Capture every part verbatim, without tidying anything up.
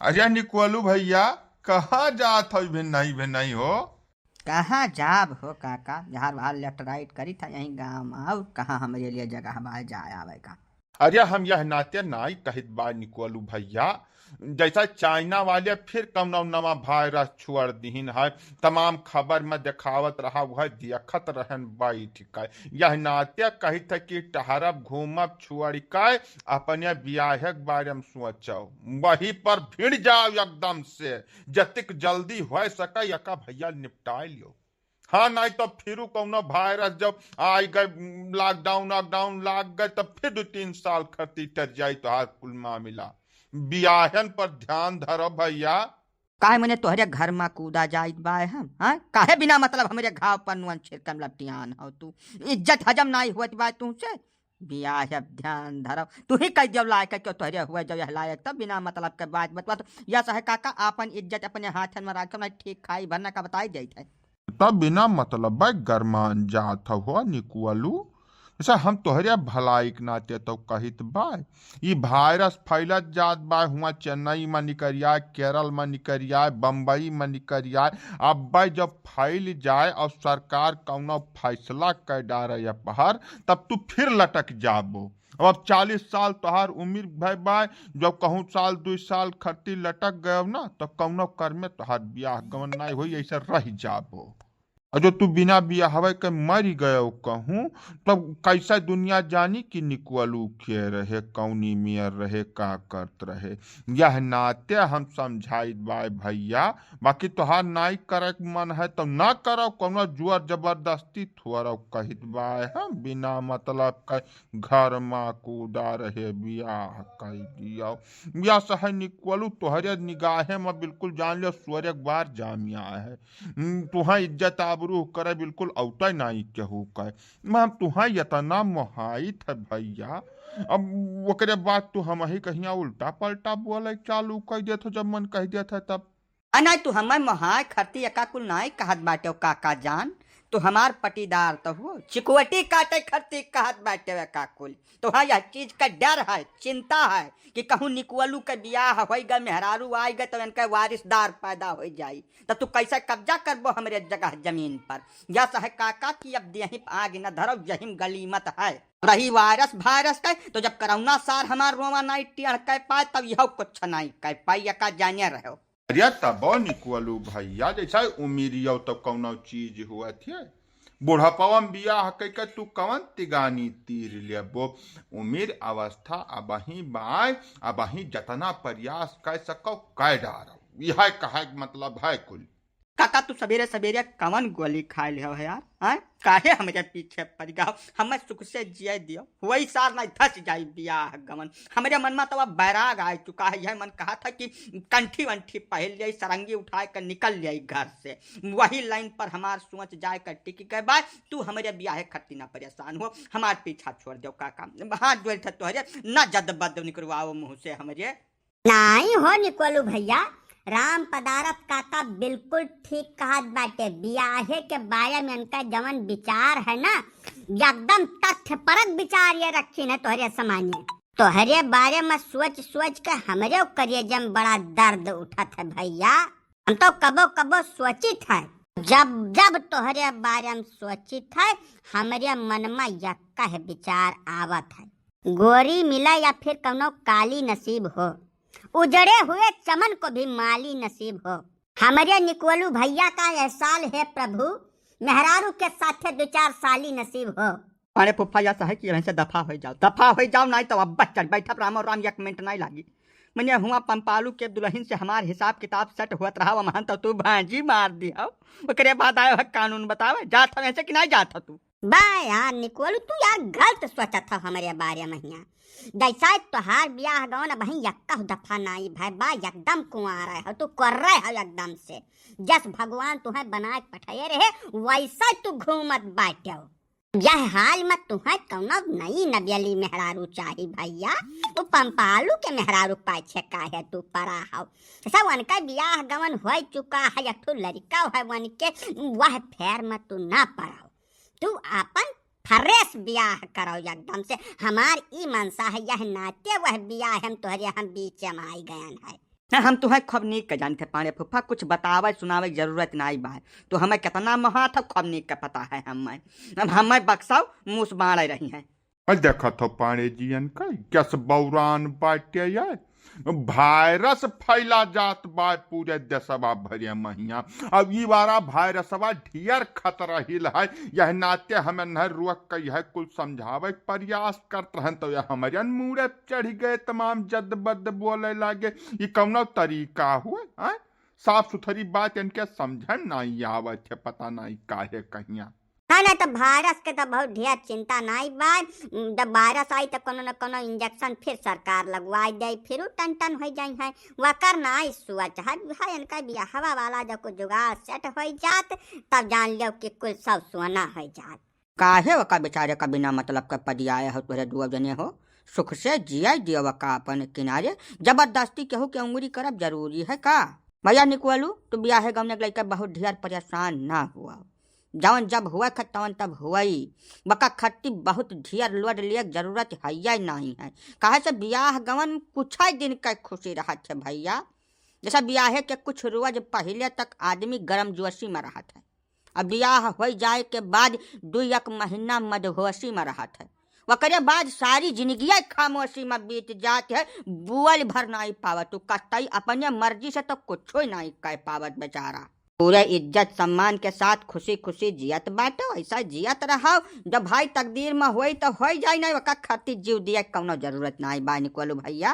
अरे निकोलू भैया, कहाँ जात हो भिन्नई भिन्नई हो? कहाँ जाब हो काका, जहाँ वहाँ left right करी था यहीं गाँव में, और कहाँ हमरे लिए जगह बा जाए आवे का? अरे हम यह नाते नाई कहित बा निकोलू भैया, जैसा चाइना वाले फिर कौनो नवा virus छोड़ दिहिन है, तमाम खबर में देखावत रहा, वह देखत रहन बैठ के। यह नाते कहित है कि टहरब घूमब छोड़ के, अपने बियाहे के बारे में सोचो, वही पर भिड़ जाओ एकदम से, जतिक जल्दी हो सके यका भैया निपटाए लियो। हाँ, नहीं तो फिर कौनो virus जब आई गए, lockdown वॉकडाउन लाग गए, तब फिर दो तीन साल खरती टर जाई तोहार कुल मामला। बियाहन पर ध्यान धरो भैया। काहे मने तोहरे घर मा कूदा जाइत बाय हम, हाँ? काहे बिना मतलब हमरे घाव पर नुअन छिड़कन लपटियान हो तू? इज्जत हजम नाई होत बाय तुमसे। बियाह अब ध्यान धरो, तू ही कह दियो लायक है, क्यों तोहरे हुए जब यह लायक, तब बिना मतलब के बात बतवा। तो यह सहे काका, आपन इज्जत अपने हाथन में राखो, नहीं ठीक खाई भरना का बताई जाइत है। तब बिना मतलब बा गरमान जात हो निकुअलू, जैसे हम तोहरे भलाई के नाते तो कहित बा। ई virus फैलत जात बा, हुआ चेन्नई में निकरिया, केरल में निकरिया, बम्बई में निकरिया। अब बा जब फैल जाए और सरकार कौनो फैसला कर डारे या पहर, तब तू फिर लटक जाबो। अब, अब चालीस साल तोहार उम्र भय बा, जब कहूँ साल दुई साल खरती लटक गयो ना, तो कौनो कर में तोहार बियाह गवन नाई होई, ऐसे रह जाबो। और जो तू बिना बियाहवे के मरी गयो कहूँ, तब कैसा दुनिया जानी कि निकुअलू के रहे, कौनी मेयर रहे, का करत रहे। यह नाते हम समझाइत बाय भैया, बाकी तोहार नाई करे के मन है तो ना करो, कौनो जोर जबरदस्ती थोड़ा कहित बाय हम बिना मतलब के घर मा कूदा रहे बियाह कई दियो। या सहे निकुअलू तोहरे निगाहे में बिल्कुल जान लियो स्वर्ग बार जामिया है। हम्म, तुहाँ इज्जत आबरू करे बिल्कुल औते नाई केहू के। मैं हम तुहाँ इतना मोहाइत है भैया, अब ओकरे बाद तू हमही कहिया उल्टा पलटा बोले चालू कर देत हो, जब मन कह देत है तब। अ नाई तू हमें मोहाय खरती एका कुल नाई कहत बाटे काका जान, तू हमार पटीदार तो हो, चिकुअटी काटे खरती कहत बाटे एका कुल। तो हाँ, यह चीज का डर है, चिंता है कि कहूँ निकुअलू के बियाह होई गए, मेहरारू आई गए, तो इनके वारिसदार पैदा हो जाई, तो तू कैसे कब्जा करबो हमरे जगह जमीन पर? या सहे काका कि अब देही आग न धरो, यही गलीमत है। रही वायरस भाइरस के, तो जब कोरोना सार हमार रोवा नाई टेढ़ कर पाए, तब यह कुछ नाई कर पाई, एका जाने रहो। अरे तबो निकुअलू भैया, जैसा उमिरियो तो कौनो चीज हुआ थे। बुढ़ापवा में बियाह कइके तू कवन तिगानी तीर लेबो? उमिर अवस्था अबही बाय, अबही जतना प्रयास कर सको, कर डारो। यह कहे के मतलब है कुल। काका, तू सबेरे सबेरे कवन गोली खाए ले हो यार? हैं? काहे हमरे पीछे पड़ गया? हमें सुख से जिए दियो। वही सार नहीं धस जाई बियाह गवन। हमरे मन में तो अब बैराग आ चुका है। यह मन कहा था कि कंठी वंठी पहन लिया, सरंगी उठाए कर निकल लिया घर से। वही लाइन पर हमार सोच जाए कर टिक के बाद तू हमरे बियाहे खत्ती ना परेशान हो, हमार पीछा छोड़ दो काका। हाथ जोड़ थे तोहरे, ना जद बद निकलवाओ मुँह से हमरे। नाई हो निकोलू भैया, राम पदारथ काका बिल्कुल ठीक कहत बाटे। बियाहे के बारे में इनका जवन विचार है ना, एकदम तथ्य परक विचार ये रखी न तोहरे सामने। तोहरे बारे में सोच सोच के हमरे करेजे में बड़ा दर्द उठत है भैया। हम तो कबो कबो सोचित है, जब जब तोहरे बारे में सोचित है, हमरे मन में यक्का है विचार आवत है। गोरी मिला या फिर कौनो काली नसीब हो, उजड़े हुए चमन को भी माली नसीब हो। हमरे निकोलू भैया का यह साल है प्रभु, मेहरारू के साथे दो चार साली नसीब हो। अरे फूफा, या सहे कि यहीं से दफा हो जाओ, दफा हो जाओ, नाई तो अब बच्चन बैठब रामो राम, एक मिनट नाई लागी। मने हुआ पंपालू के दुल्हन से हमार हिसाब किताब सेट होत रहा, वमहन तो तू भांजी मार दियो। ओकरे बाद आयो है कानून बतावे, जात हो ऐसे कि नाई जात हो तू? बा यार निकोलू, तू यार गलत सोचत हो हमरे बारे में हियां। जैसा तोहार बियाह गवन अबहीं यक्का दफा नाई भय बा, एकदम कुंवारा हो तू, कर रहे हो एकदम से। जस भगवान तुहें बना के पठाए रहे, वैसा तू घूमत बाटे हो। यह हाल में तुहें कौनो नई नबेली मेहरारू चाही भैया, वो पंपालू के मेहरारू पाछे काहे तू पड़ा हो? सब उनका बियाह गवन हो चुका है, एक ठो लड़का है उनके, वह फेर में तू ना पड़ो। तू आपन फ्रेश बियाह करो एकदम से। हमार ई मनसा है, यह नाते वह बियाह हम तोहरे हम बीच में आई गयन है। ना, हम तुहैं खूब नीक के जानत है पांड़े फूफा, कुछ बतावै सुनावै के जरूरत नाहीं बाय। तू हमैं केतना महात है, खूब नीक के पता है हमैं। अब हमैं बक्सौ मूस बांड़े रही हैं। अ, देखत हो पांड़े जी, इनका गैस बौरान बाटे यार, virus फैला जात बा पूरे देसवा भरे महिया। अब ई वाला virusवा ढेर खतरहील है, यह नाते हम इन्हैं रोक के यह कुल समझावै के प्रयास करत रहन, तो यह हमरे मूड़े चढ़ि गए, तमाम जद बद बोलै लागे। ई कौनो तरीका हुए, हैं? साफ सुथरी बात इनके समझै में नाहीं आवत है, पता नाहीं काहे कहिया। ना, ना, तो virus के तो बहुत ढेर चिंता नाहीं बा। जब virus आई तो कौनो न कौनो injection फिर सरकार लगवाइ देई, फिर उ टन टन होइ जाई हैं। वकर नाहीं सोच है, है इनका बियाहवा वाला जो कुछ जुगाड़ set होइ जात, तब जान लियो कि कुल सब सोना होइ जात। काहे वका बेचारे का बिना मतलब का पदियाए हो, तोहरे दुआ जने हो, सुख से जिया दियो वका अपन किनारे, जबरदस्ती केहू के उंगली करब जरूरी है का? भैया निकवलू, तू बियाहे गवने के लइके बहुत ढेर परेशान ना हुआ, जवन जब हुआ ख तवन तब हुई, वका खत्ती बहुत ढेर load लिए के जरूरत है या नाहीं है, काहे से बियाह गवन कुछ ही दिन का खुशी रहत है भैया। जैसे बियाहे के कुछ रोज पहिले तक आदमी गरम जोशी में रहत है, अब बियाह होइ जाए के बाद दुइ एक महीना मदहोशी में रहत है, ओकरे बाद सारी जिंदगिया खामोशी में बीत जात है। बोल भर नाहीं पावत, तू कतई अपने मर्जी से तो कुछो नाहीं कह पावत बेचारा। पूरे इज्जत सम्मान के साथ खुशी खुशी जियत बाटो, ऐसा जियत रहो। जब भाई तकदीर में होई तो होई जाई, नाहीं ओका खातिर जीव दिए के कौनो जरूरत नाहीं बा निकोलू भैया।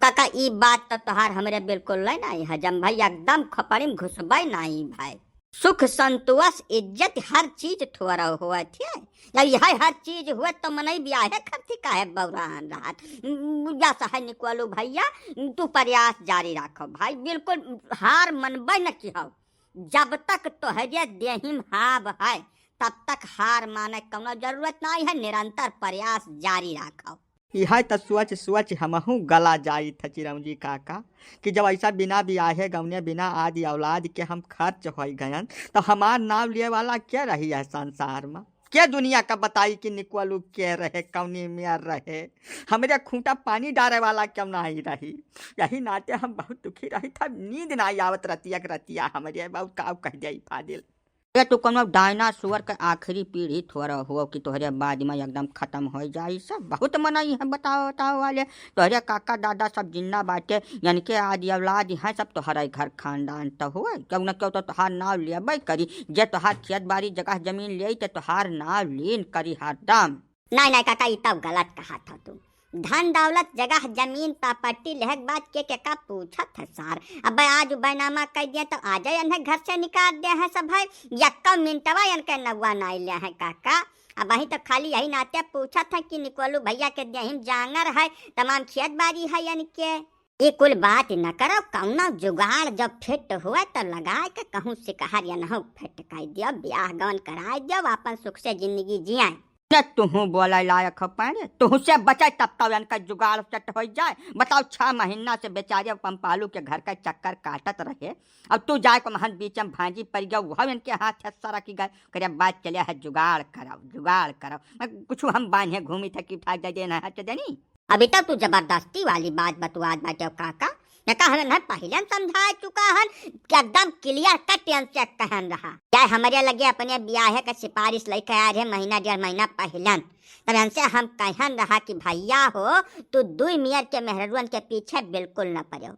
काका, ई बात तो तोहार हमरे बिल्कुल ले नाहीं हजम भाई, एकदम खोपड़ी में घुसबे नाहीं भाई। सुख संतोष इज्जत हर चीज थोड़ा होत है, जब यह हर चीज हुए तो मनई बियाहे खर्ची काहे बौरान रहत। उम, जस है निकोलू भैया, तू प्रयास जारी रखो भाई, बिल्कुल हार मनबे न किहो। जब तक तोहरे देहिम हाव है, तब तक हार माने कौनो जरूरत नाहीं है, निरंतर प्रयास जारी रखो। इहै त सोच सोच हमहूँ गला जाइत ह चिरौंजी काका, कि जब ऐसा बिना बियाहे गौने बिना आदि औलाद के हम खर्च होइ गयन, तो हमार नाव लिए वाला के रही है संसार में? के दुनिया का बताई कि निकोलू के रहे, कौनी मेर रहे? हमरे खूंटा पानी डारे वाला क्यों नाहीं रही? यही नाते हम बहुत दुखी रही था, नींद नाहीं आवत रतिया के रतिया हमरे, बहुत काव कह दे फादिल। ए, तू कौनो डायनासोर के आखिरी पीढ़ी थोड़ा हो कि तोहरे बाद में एकदम खत्म होइ जाई सब। बहुत मनई है बताओ, बताओ वाले। तोहरे काका दादा सब जिंदा बाटे, यानी के आदि औलाद हैं सब तोहरे घर खानदान तो हुए। क्यों न क्यों तो तोहार नाव लेबे करी, जे तोहार खेत बाड़ी जगह जमीन लेई ते तोहार नाव लीन करी हरदम। नाहीं, नाहीं काका, ई तब गलत कहत हो तू। धन दौलत जगह जमीन property लेहक बाद के, के का पूछत है सार? अब आज बैनामा कह दिया तो आज इन्हें घर से निकाल दे हैं सब है, यक्का मिनटवा इनके नौवा नाहीं ले हैं काका। अब वही तो खाली यही नाते पूछत है कि निकोलू भैया के देहिम जांगर है, तमाम खेत बाड़ी है इनके। ये कुल बात न करो, कौनो जुगाड़ जब फिट हुए तो लगाए के कहूँ सिकहर या नहु फिट कर दियो, ब्याह गवन कराए दियो, अपन सुख से जिंदगी जियाए। ने तुहूँ बोले लायक हो पाड़े, तुहूँ से बचे तब तो इनका जुगाड़ सेट हो जाए। बताओ, छह महीना से बेचारे पंपालू के घर का चक्कर काटत रहे, अब तू जाए को महन बीच में भांजी पड़ गया, वह इनके हाथ से सरक गए। करे बात चले है जुगाड़ कराओ, जुगाड़ कराओ। मैं कुछ हम बांधे घूमी था कि उठा दे देना है, तो देनी। अभी तक तू जबरदस्ती वाली बात बतुआत बाटे काका, न का हमें न पहिले समझा चुका हन कि एकदम clear cut इनसे कहन रहा। चाहे हमरे लगे अपने बियाहे का सिफारिश लेके आए रहे महीना डेढ़ महीना पहिले, तब इनसे हम कहन रहा कि भैया हो, तू दुई मेर के मेहररुअन के पीछे बिल्कुल न पड़ो।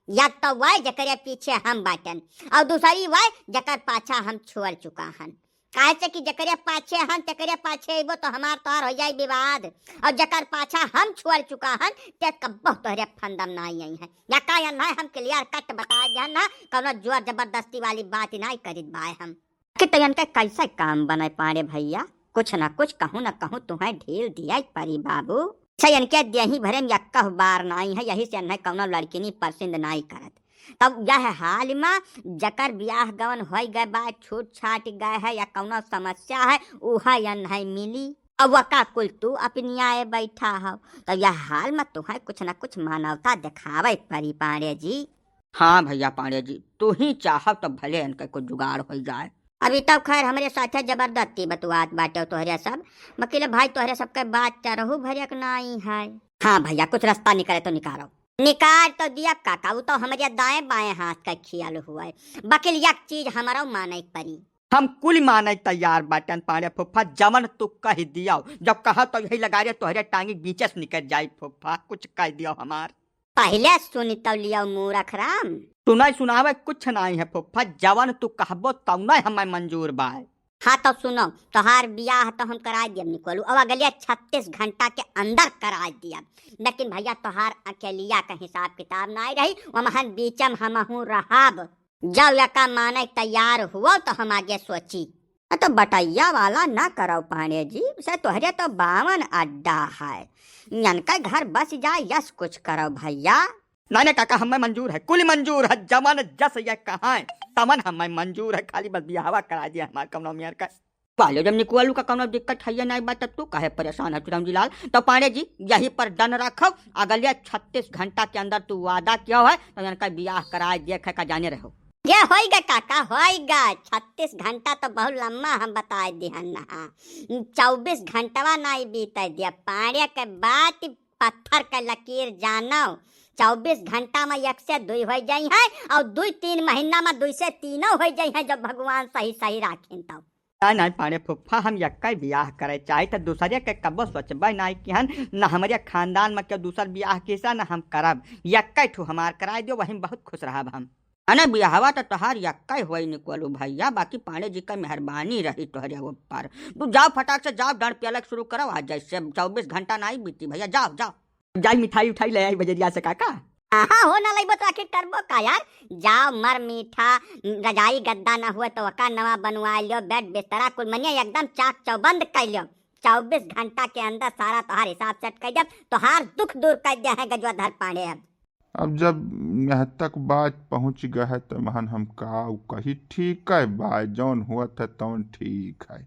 या तो वह जकरे पीछे हम बाटन और दूसरी वह जकर पाछा हम छोड़ चुका हन। काहे से कि जकरे पाछे हन, तकरे पाछे अइबो तो हमार तोहार हो जाई विवाद, और जकर पाछा हम छोड़ चुका हन, ते कब्बो तोहरे फंदम नाहीं आई हैं। या का या ना, हम clear cut बता दिया ना, कौनो जोर जबरदस्ती वाली बात नाहीं करित बाय हम। कि तो इनके कैसे काम बने पाड़े भैया, कुछ ना कुछ कहूँ ना कहूँ तुम्हें ढील दिया परी बाबू। से इनके देही भरे में यक्का बार नाहीं है, यही से इन्हें कौनो लड़किनी पसंद नाहीं करत। तब यह हाल में जकर बियाह गवन होई गए बा, छूट छाट गए है या कौनो समस्या है, उह यन है मिली। अब वका कुल तू अपनी आए बैठा हो, तब यह हाल में तुहें कुछ न कुछ मानवता दिखावे परी पांड़े जी। हाँ भैया पांड़े जी, तू ही चाहब तो भले इनके कुछ जुगाड़ हो जाए। अभी तब खैर हमरे साथे जबरदस्ती बतुआत बाटे तोहरे सब, मकिल भाई तोहरे सबके बात चरहू भरे के नाई है। हाँ भैया, कुछ रास्ता निकले तो निकालो। निकाल तो दिया काका, उ तो हमरे दाएं बाएं हाथ का खियल हुआ है। बकिल एक चीज हमरो माने के परी। हम कुल माने के तैयार बाटन पांड़े फूफा, जवन तू कह दियो। जब कहा तो यही लगा रे तोहरे टांगी के बीचे से निकल जाई फूफा, कुछ कह दियो हमार। पहिले सुनी तब लियो मूरख राम। सुनाई सुनावे कुछ नाई है फूफा, जवन तू कहबो तवने हमें मंजूर बाय। हाँ तो सुनो, तोहार बियाह तो हम कराए दियब निकोलू, अब अगले छत्तीस घंटा के अंदर कराए दियब। लेकिन भैया तोहार अकेलिया का हिसाब किताब नाई रही, वमहन बीचम हमहू रहब। जब यका माने के तैयार हुओ तो हम आगे सोची। अ तो बटैया वाला ना करौ पांड़े जी, से तोहरे तो बावन अड्डा है, यनका घर बस जाए यस कुछ करौ भैया। नाने काका हमें मंजूर है, कुल मंजूर है, जवन जस ये कहाए तवन हमें मंजूर है, खाली बस बियाहवा करा दिया हमार कौनो मेर का। पाले जब निकुआलू का कौनो दिक्कत है या नहीं बात, तब तू काहे परेशान है चिरौंजी लाल? तो पांड़े जी यही पर डन रखो, अगले छत्तीस घंटा के अंदर तू वादा किया है तो यनका बियाह कराए देखे का जाने रहो। ये होई गा काका, होई गा। छत्तीस घंटा तो बहुत लम्बा हम बताए दिहन ना। चउबीस घंटवा नाई बीते दिया। पांड़े के बात पत्थर के लकीर जानव। चउबीस घंटा में एक से दुई होइ जाई है और दुई तीन महीना में दुई से तीनों होइ जाई है, जब भगवान सही सही राखिन तब। ना, ना, पांड़े फुफ्फा, हम यक्कै बियाह करे चाही, त दूसरे के कब्बो सोचबे नाई किहन, न हमरे खानदान में केहू दूसर बियाह किसा, न हम करब। यक्कै ठू हमार कराए दियो, वही में बहुत खुश रहब हम। अने बियाहवा त तोहार यक्कै होई निकोलू भैया, बाकी पांड़े जी का मेहरबानी रही तोहरे ऊपर। तू जाओ फटाक से जाओ, डांड़ पियलक शुरू करो, आज जैसे चउबीस घंटा नाई बीती भैया, जाओ, जाओ। जाई मिठाई उठाई ले आई बजरिया से काका। हाँ हो ना लइबो तो आखिर करबो का यार? जाओ मर मीठा, रजाई गद्दा ना हुए तो ओका नवा बनवा लियो, बेड बिस्तरा कुल मनिया एकदम चाक चौबंद कर लियो। चउबीस घंटा के अंदर सारा तोहार हिसाब सेट कर देब, तोहार दुख दूर कर दे है गजवाधर पांड़े। अब अब जब यहाँ तक बात पहुँच गए है तो महन हम का कही, ठीक है भाई, जौन हुआ था तौन ठीक है।